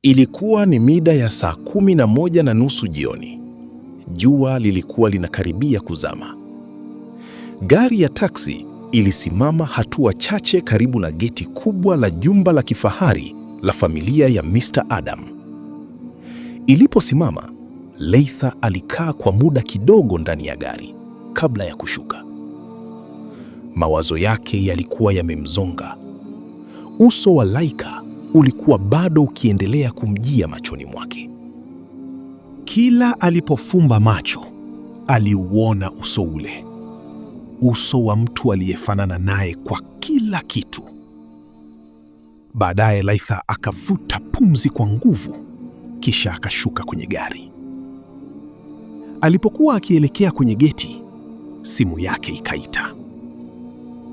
Ilikuwa ni mida ya saa 11:30 jioni. Jua lilikuwa linakaribia kuzama. Gari ya taksi ilisimama hatua chache karibu na geti kubwa la jumba la kifahari la familia ya Mr. Adam. Iliposimama, Leitha alikaa kwa muda kidogo ndani ya gari kabla ya kushuka. Mawazo yake yalikuwa yamemzonga. Uso wa Laika ulikuwa bado ukiendelea kumjia machoni mwake. Kila alipofumba macho, aliuona uso ule, uso wa mtu aliyefanana naye kwa kila kitu. Baadaye Laitha akavuta pumzi kwa nguvu, kisha akashuka kwenye gari. Alipokuwa akielekea kwenye geti, simu yake ikaita.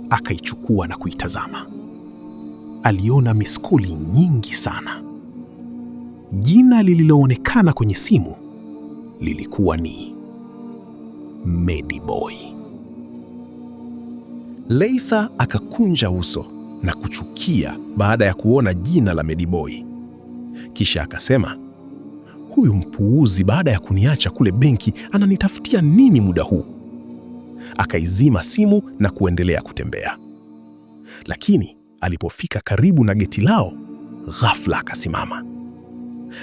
Akaichukua na kuitazama. Aliona miskoli nyingi sana. Jina lililoonekana kwenye simu lilikuwa ni Medi Boy. Leitha akakunja uso na kuchukia baada ya kuona jina la Mediboy. Kisha akasema, huyu mpuuzi baada ya kuniacha kule benki ananitafutia nini muda huu? Akaizima simu na kuendelea kutembea. Lakini alipofika karibu na geti lao, ghafla akasimama.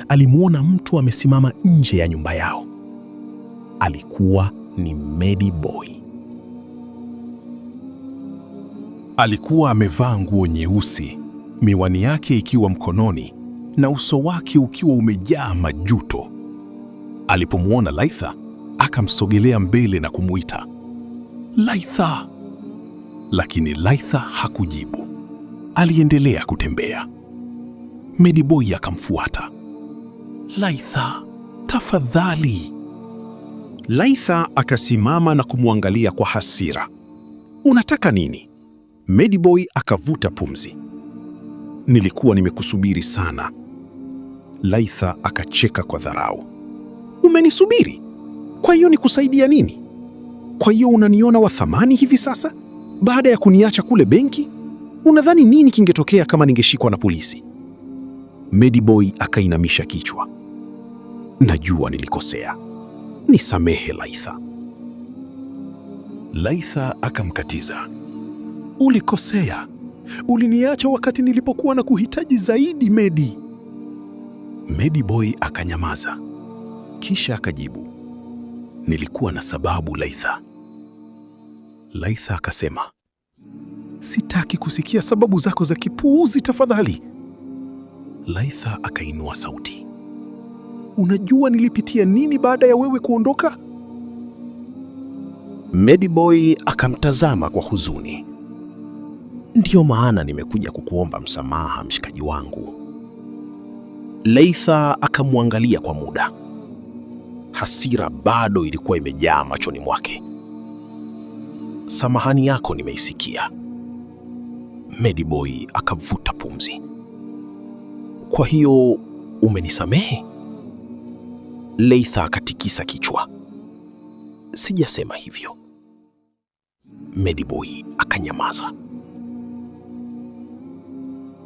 Alimwona mtu amesimama nje ya nyumba yao. Alikuwa ni Mediboy. Alikuwa amevaa nguo nyeusi, miwani yake ikiwa mkononi na uso wake ukiwa umejaa majuto. Alipomwona Laitha, akamsogelea mbele na kumuita, Laitha! Lakini Laitha hakujibu. Aliendelea kutembea. Mediboy akamfuata. Laitha, tafadhali. Laitha akasimama na kumwangalia kwa hasira. Unataka nini? Mediboy akavuta pumzi. Nilikuwa nimekusubiri sana. Laitha akacheka kwa dharau. Umenisubiri? Kwa hiyo nikusaidia nini? Kwa hiyo unaniona wa thamani hivi sasa baada ya kuniacha kule benki? Unadhani nini kingetokea kama ningeshikwa na polisi? Mediboy akainamisha kichwa. Najua nilikosea, nisamehe Laitha. Laitha akamkatiza. Ulikosea, uliniacha wakati nilipokuwa na kuhitaji zaidi, Medi. Mediboy akanyamaza, kisha akajibu, nilikuwa na sababu Laitha. Laitha akasema, sitaki kusikia sababu zako za kipuuzi tafadhali. Laitha akainua sauti, unajua nilipitia nini baada ya wewe kuondoka? Mediboy akamtazama kwa huzuni. Ndiyo maana nimekuja kukuomba msamaha, mshikaji wangu. Leitha akamwangalia kwa muda. Hasira bado ilikuwa imejaa machoni mwake. Samahani yako nimeisikia. Mediboy akavuta pumzi. Kwa hiyo umenisamehe? Leitha akatikisa kichwa. Sijasema hivyo. Mediboy akanyamaza.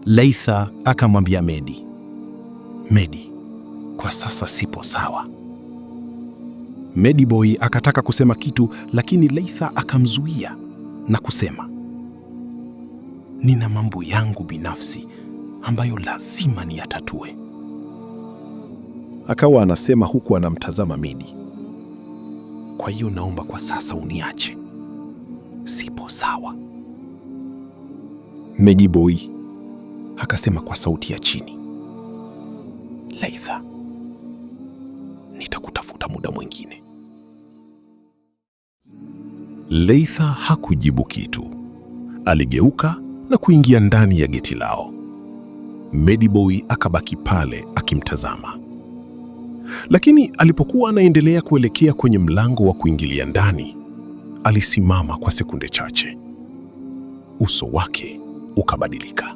Leitha akamwambia Medi, Medi, kwa sasa sipo sawa. Mediboy akataka kusema kitu, lakini Leitha akamzuia na kusema, nina mambo yangu binafsi ambayo lazima niyatatue. Akawa anasema huku anamtazama Medi. Kwa hiyo naomba kwa sasa uniache, sipo sawa. Mediboy akasema kwa sauti ya chini, Leitha, nitakutafuta muda mwingine. Leitha hakujibu kitu. Aligeuka na kuingia ndani ya geti lao. Mediboy akabaki pale akimtazama. Lakini alipokuwa anaendelea kuelekea kwenye mlango wa kuingilia ndani, alisimama kwa sekunde chache. Uso wake ukabadilika.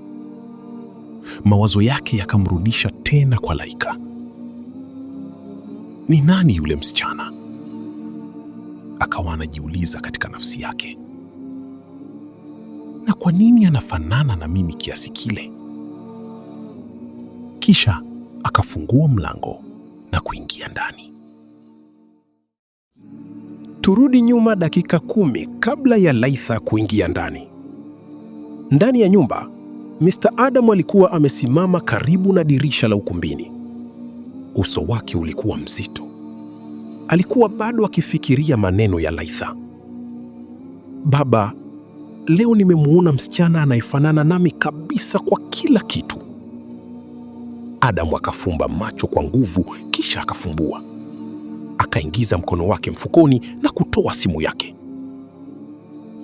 Mawazo yake yakamrudisha tena kwa Laika. Ni nani yule msichana? Akawa anajiuliza katika nafsi yake. Na kwa nini anafanana na mimi kiasi kile? Kisha Akafungua mlango na kuingia ndani. Turudi nyuma dakika 10 kabla ya Laitha kuingia ndani. Ndani ya nyumba, Mr. Adam alikuwa amesimama karibu na dirisha la ukumbini. Uso wake ulikuwa mzito. Alikuwa bado akifikiria maneno ya Laitha. Baba, leo nimemuona msichana anayefanana nami kabisa kwa kila kitu. Adam akafumba macho kwa nguvu, kisha akafumbua. Akaingiza mkono wake mfukoni na kutoa simu yake.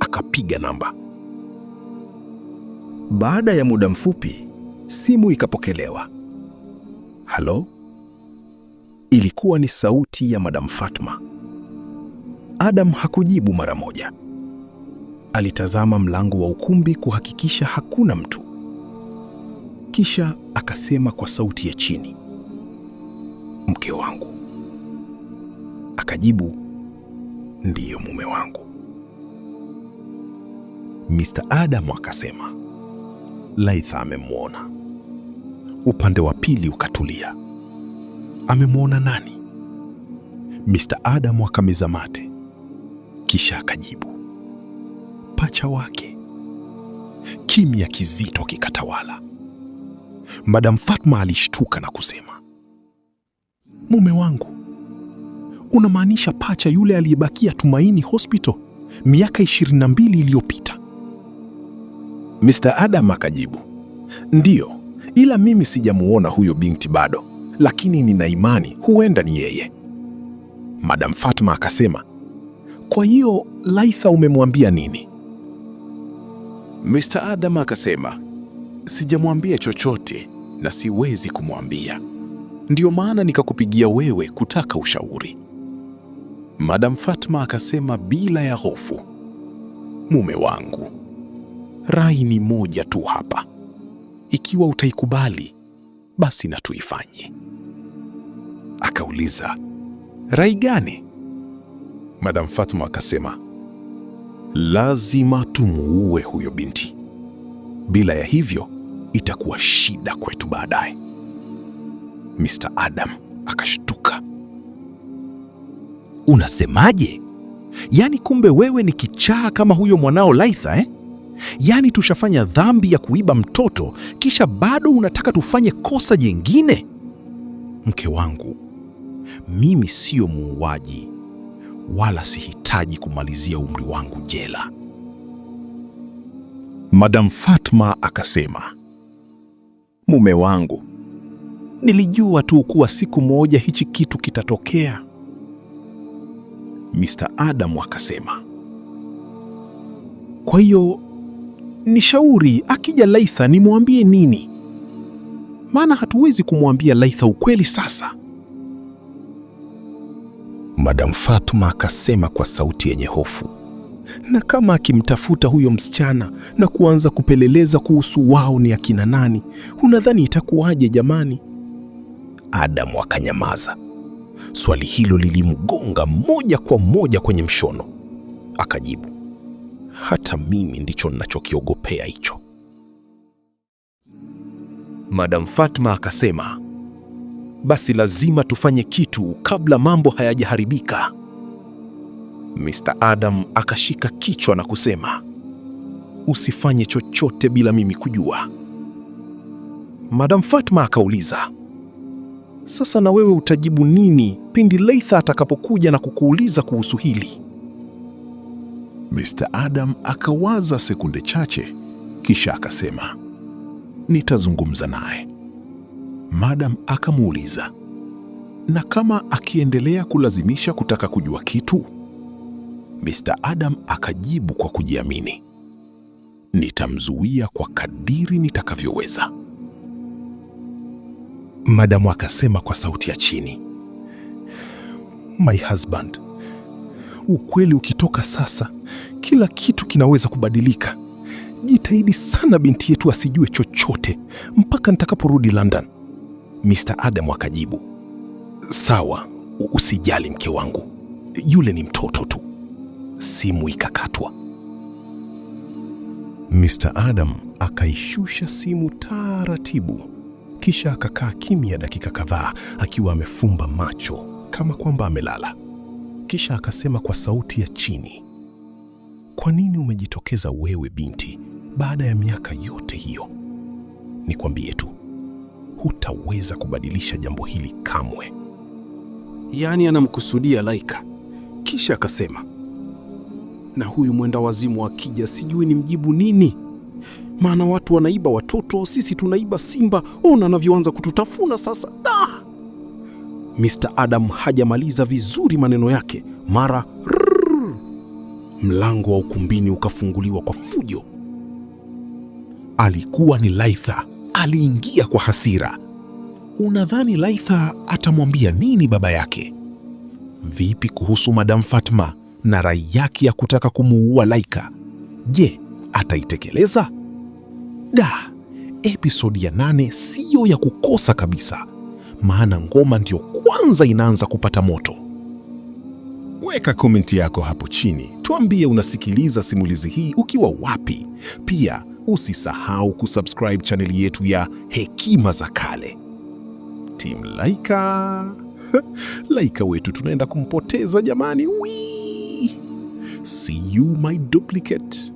Akapiga namba. Baada ya muda mfupi, simu ikapokelewa. Halo? Ilikuwa ni sauti ya Madam Fatma. Adam hakujibu mara moja. Alitazama mlango wa ukumbi kuhakikisha hakuna mtu. Kisha akasema kwa sauti ya chini, "Mke wangu." Akajibu, "Ndiyo mume wangu." Mr. Adam akasema, Laitha amemwona. Upande wa pili ukatulia. Amemwona nani? Mr. Adam akameza mate, kisha akajibu, pacha wake. Kimya kizito kikatawala. Madam Fatma alishtuka na kusema, mume wangu, unamaanisha pacha yule aliyebakia Tumaini Hospital miaka 22 iliyopita? Mr. Adam akajibu, ndiyo, ila mimi sijamuona huyo binti bado, lakini nina imani huenda ni yeye. Madam Fatma akasema, kwa hiyo Laitha umemwambia nini? Mr. Adam akasema, sijamwambia chochote na siwezi kumwambia. Ndiyo maana nikakupigia wewe kutaka ushauri. Madam Fatma akasema bila ya hofu, mume wangu, rai ni moja tu hapa. Ikiwa utaikubali, basi na tuifanye. Akauliza, rai gani? Madam Fatma akasema, lazima tumuue huyo binti. Bila ya hivyo itakuwa shida kwetu baadaye. Mr. Adam akashtuka. Unasemaje? Yaani kumbe wewe ni kichaa kama huyo mwanao Laitha, eh? Yaani tushafanya dhambi ya kuiba mtoto kisha bado unataka tufanye kosa jingine? Mke wangu, mimi siyo muuaji wala sihitaji kumalizia umri wangu jela. Madam Fatma akasema, mume wangu, nilijua tu kuwa siku moja hichi kitu kitatokea. Mr. Adam akasema, kwa hiyo nishauri akija Laitha nimwambie nini? Maana hatuwezi kumwambia Laitha ukweli sasa. Madam Fatuma akasema kwa sauti yenye hofu, na kama akimtafuta huyo msichana na kuanza kupeleleza kuhusu wao ni akina nani, unadhani itakuwaje jamani? Adamu akanyamaza. Swali hilo lilimgonga moja kwa moja kwenye mshono. Akajibu, hata mimi ndicho ninachokiogopea hicho. Madam Fatma akasema, basi lazima tufanye kitu kabla mambo hayajaharibika. Mr. Adam akashika kichwa na kusema, usifanye chochote bila mimi kujua. Madam Fatma akauliza, sasa na wewe utajibu nini pindi Leitha atakapokuja na kukuuliza kuhusu hili? Mr. Adam akawaza sekunde chache kisha akasema, nitazungumza naye. Madam akamuuliza, na kama akiendelea kulazimisha kutaka kujua kitu? Mr. Adam akajibu kwa kujiamini, nitamzuia kwa kadiri nitakavyoweza. Madamu akasema kwa sauti ya chini, my husband, ukweli ukitoka sasa, kila kitu kinaweza kubadilika. Jitahidi sana binti yetu asijue chochote mpaka nitakaporudi London. Mr. Adam akajibu, sawa, usijali mke wangu, yule ni mtoto tu. Simu ikakatwa. Mr. Adam akaishusha simu taratibu Kisha akakaa kimya dakika kadhaa akiwa amefumba macho kama kwamba amelala. Kisha akasema kwa sauti ya chini, kwa nini umejitokeza wewe binti baada ya miaka yote hiyo? Nikwambie tu, hutaweza kubadilisha jambo hili kamwe. Yaani anamkusudia Laika. Kisha akasema, na huyu mwenda wazimu akija, sijui ni mjibu nini, maana watu wanaiba watoto, sisi tunaiba simba. Ona anavyoanza kututafuna sasa. Ah! Mr. Adam hajamaliza vizuri maneno yake, mara rrrr, mlango wa ukumbini ukafunguliwa kwa fujo. Alikuwa ni Laitha. Aliingia kwa hasira. Unadhani Laitha atamwambia nini baba yake? Vipi kuhusu Madam Fatma na rai yake ya kutaka kumuua Laika? Je, ataitekeleza? Da, episodi ya 8 siyo ya kukosa kabisa, maana ngoma ndiyo kwanza inaanza kupata moto. Weka komenti yako hapo chini, tuambie unasikiliza simulizi hii ukiwa wapi. Pia usisahau kusubscribe chaneli yetu ya Hekima za Kale. Team Laika. Laika wetu tunaenda kumpoteza jamani. Wii! See you my duplicate.